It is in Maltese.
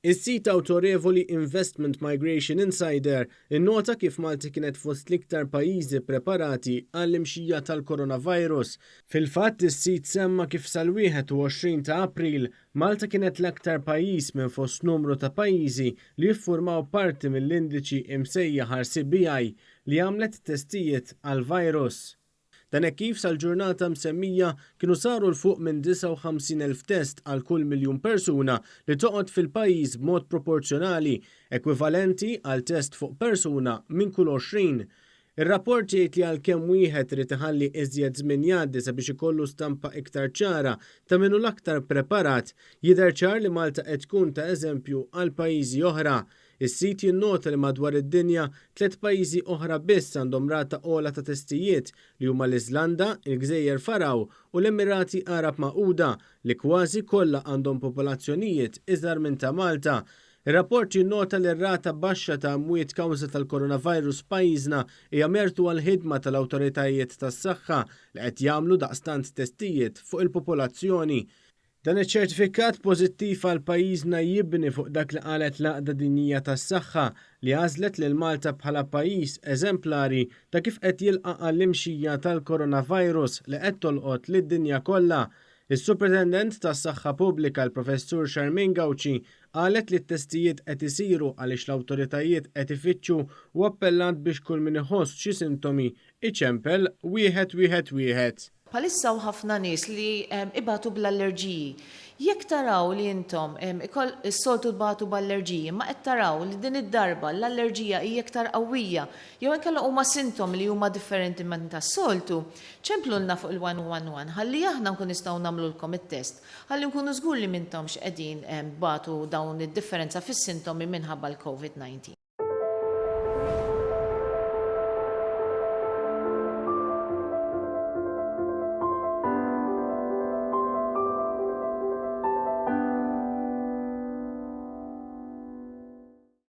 Is-sit awtorevoli Investment Migration Insider innota kif Malta kienet fost l-iktar pajjiżi preparati għall-imxija tal-coronavirus. Fil-fatt, is-sit semma kif sal-21 ta' April, Malta kienet l-aktar pajjiż minn fost numru ta' pajjiżi li jiffurmaw parti mill-indiċi imsejjaħ RCBI li għamlet testijiet għall-virus. Dan hekk kif sal-ġurnata msemmija kienu saru 'l fuq minn 59,000 test għal kull miljun persuna li toqgħod fil-pajjiż b'mod proporzjonali, ekwivalenti għal test fuq persuna minn kull 20. Ir-rapport jgħid li għalkemm wieħed irid iħalli iżjed żmien jgħaddi sabiex ikollu stampa iktar ċara ta' min hu l-aktar preparat, jidher ċar li Malta qed tkun ta' eżempju għal pajjiżi oħra. Is-sit jinnota li madwar id-dinja, tlett pajjiżi oħra biss għandhom rata ogħla ta' testijiet, li huma l-Iżlanda, il-Gżejjer Faroe u l-Emirati Għarab Magħquda, li kważi kollha għandhom popolazzjonijiet iżgħar minn ta' Malta. Ir-rapport jinnota li r-rata baxxa ta' imwiet kawża tal-coronavirus f'pajjiżna hija mertu għall-ħidma tal-awtoritajiet tas-saħħa li qed jagħmlu daqstant testijiet fuq il-popolazzjoni. Dan iċ-ċertifikat pożittiv għal pajjiżna jibni fuq dak li qalet l-Għaqda Dinjija tas-Saħħa li għażlet lil Malta bħala pajjiż eżemplari ta' kif qed jilqa' għall-imxija tal-coronavirus li qed tolqot lid-dinja kollha. Is-Supretendent tas-Saħħa Pubblika l-Professur Charmaine Gauci qalet li t-testijiet qed isiru għaliex l-awtoritajiet qed ifittxu u appellat biex kull min iħoss xi sintomi iċempel wieħed wieħed wieħed. Bħalissa hawn ħafna nies li ibatu bl-allerġiji. Jekk taraw li intom is-soltu tbatu b'allerġiji imma qed taraw li din id-darba l-allerġija hija iktar qawwija jew inkella huma sintomi li huma differenti minn tas-soltu, ċemplulna fuq il-111 ħalli aħna nkun nistgħu nagħmlulkom it-test ħalli nkunu żgur li m'intomx qegħdin tbatu dawn id-differenza fis-sintomi minħabba l-COVID-19.